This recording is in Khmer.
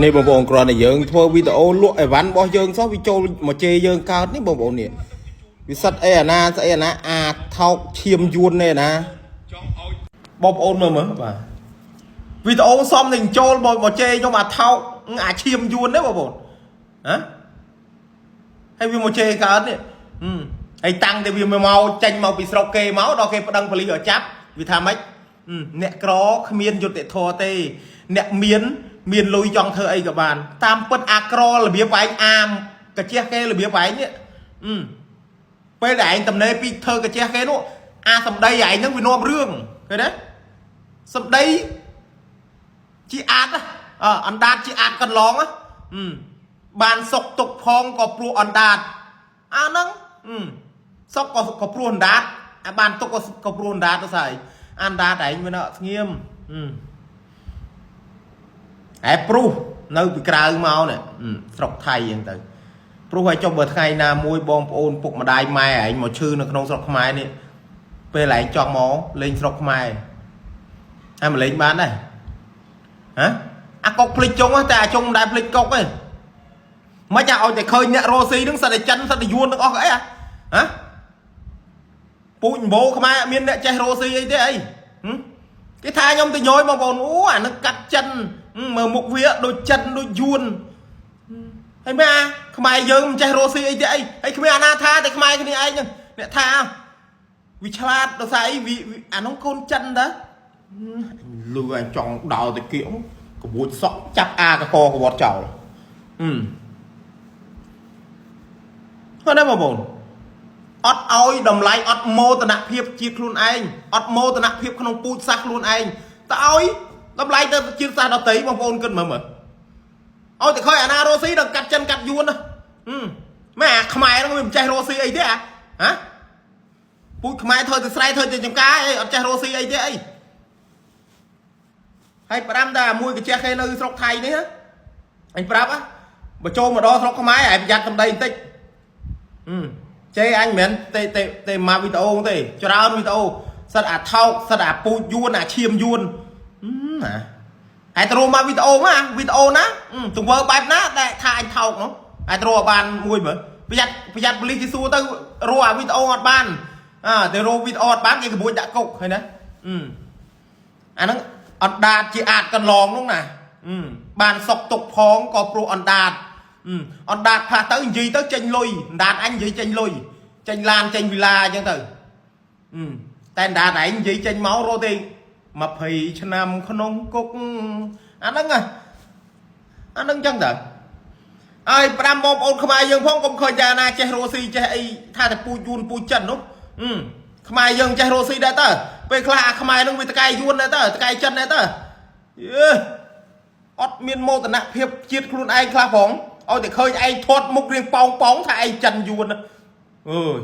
នេះបងប្អូនគ្រាន់តែយើងធ្វើវីដេអូលក់អីវ៉ាន់របស់យើងសោះវាចូលមកជេរយើងកើតនេះបងប្អូននេះវាសិតអីអាណាស្អីអាណាអាថោកឈាមយួននេះអាណាបងប្អូនមើលមើលបាទវីដេអូសំនឹងចូលមកមកជេរខ្ញុំអាថោកអាឈាមយួននេះបងប្អូនហ៎ហើយវាមកជេរកើតនេះហឹមហើយតាំងតែវាមកចេញមកពីស្រុកគេមកដល់គេប្តឹងប៉ូលីសឲ្យចាប់វាថាម៉េច អ្នកក្រគ្មានយុត្តិធម៌ទេអ្នកមានមានលុយចង់ធ្វើអីក៏បាន តាមពិតអាក្ររបៀបឯងអាមកជះគេរបៀបឯងនេះអឺពេលដែលឯងតំណេពីធ្វើកជះគេនោះអាសម្ដីឯងហ្នឹងវានាំរឿងឃើញទេសម្ដីជាអាចអអណ្ដាតជាអាចកន្លងអឺបានសុកទុកផងក៏ព្រោះអណ្ដាតអាហ្នឹងអឺសុកក៏ក៏ព្រោះអណ្ដាតអាបានទុកក៏ក៏ព្រោះអណ្ដាតទៅស្អីអាណ្ដាតឯងវានៅស្ងៀមអឺឯព្រុសនៅពីក្រៅមកនេះស្រុកថៃអញ្ចឹងទៅព្រោះឲ្យចុះបើថ្ងៃណាមួយបងប្អូនពុកម្ដាយម៉ែឯងមកឈឺនៅក្នុងស្រុកខ្មែរនេះពេលឯងចង់មកលេងស្រុកខ្មែរហើយមកលេងបានដែរហ៎អាកុកភ្លេចចុងតែអាចុងមិនដែលភ្លេចកុកទេមិនឲ្យតែឃើញអ្នករស់ស៊ីនឹងសិតតែចិនសិតតែយួនទាំងអស់អីហ៎ហ៎ពូជអម្បូរខ្មែរអត់មានអ្នកចេះរស់ស៊ីអីទេអីគេថាខ្ញុំទៅញយបងប្អូនអូអានឹងកាត់ចិនមើលមុខវាដូចចិនដូចយួនហើយមែនអាខ្មែរយើងមិនចេះរស់ស៊ីអីទេអីហើយគ្មានអាណាថាតែខ្មែរគ្នាឯងហ្នឹងអ្នកថាវាឆ្លាតដោយសារអីវាអានោះកូនចិនតាលឺអញចង់ដោទៅគៀកកបួចសក់ចាប់អាកកកវត្តចោលអឺហ្នឹងណាបងប្អូនអត់ឲ្យតម្លៃអត់មោទនភាពជាតិខ្លួនឯងអត់មោទនភាពក្នុងពូជសាសន៍ខ្លួនឯងតើឲ្យតម្លៃទៅជាតិសាសន៍ដទៃបងប្អូនគិតមើលមើលឲ្យតែឃើញអាណារ៉ូស៊ីដល់កាត់ចិនកាត់យួនណាម៉ែអាខ្មែរហ្នឹងវាមិនចេះរស់ស៊ីអីទេអាហ៎ពូជខ្មែរធ្វើតែស្រែធ្វើតែចំការអីអត់ចេះរស់ស៊ីអីទេអីហើយផ្ដាំតែមួយកញ្ចេះគេនៅស្រុកថៃនេះអញប្រាប់បើចូលមកដល់ស្រុកខ្មែរឯងប្រយ័ត្នសម្ដីបន្តិចអឺជេរអញមិនមែនទេទេទេមកវីដេអូទេច្រើនវីដេអូសិតអាថោកសិតអាពូជយួនអាឈាមយួនណាហើយទៅរកមកវីដេអូមកវីដេអូណាទង្វើបែបណាដែលថាអញថោកនោះហើយទៅរកបានមួយមើលប្រយ័ត្នប្រយ័ត្នប៉ូលីសគេសួរទៅរកអាវីដេអូអត់បានអើទៅរកវីដេអូអត់បានគេក្បួចដាក់គុកឃើញណាអឺអាហ្នឹងអណ្ដាតជាអាចកន្លងនោះណាបានសុកទុកផងក៏ព្រោះអណ្ដាតអណ្ដាតផ្លាស់ទៅនិយាយទៅចេញលុយអណ្ដាតអញនិយាយចេញលុយចេញឡានចេញវិឡាអញ្ចឹងទៅតែអណ្ដាតឯងនិយាយចេញមករត់ទេ20ឆ្នាំក្នុងគុកអាហ្នឹងអាហ្នឹងអញ្ចឹងតើហើយប្រាំបងប្អូនខ្មែរយើងផងកុំឃើញតែណាចេះរស់ស៊ីចេះអីថាតែពូជយួនពូជចិននោះខ្មែរយើងចេះរស់ស៊ីដែរតើពេលខ្លះអាខ្មែរនឹងវាតកែយួនដែរតើតកែចិនដែរតើយេអត់មានមោទនភាពជាតិខ្លួនឯងខ្លះផងឲ្យតែឃើញឯងធាត់មុខរៀងប៉ោងប៉ោងថាឯងចិនយួនអើយ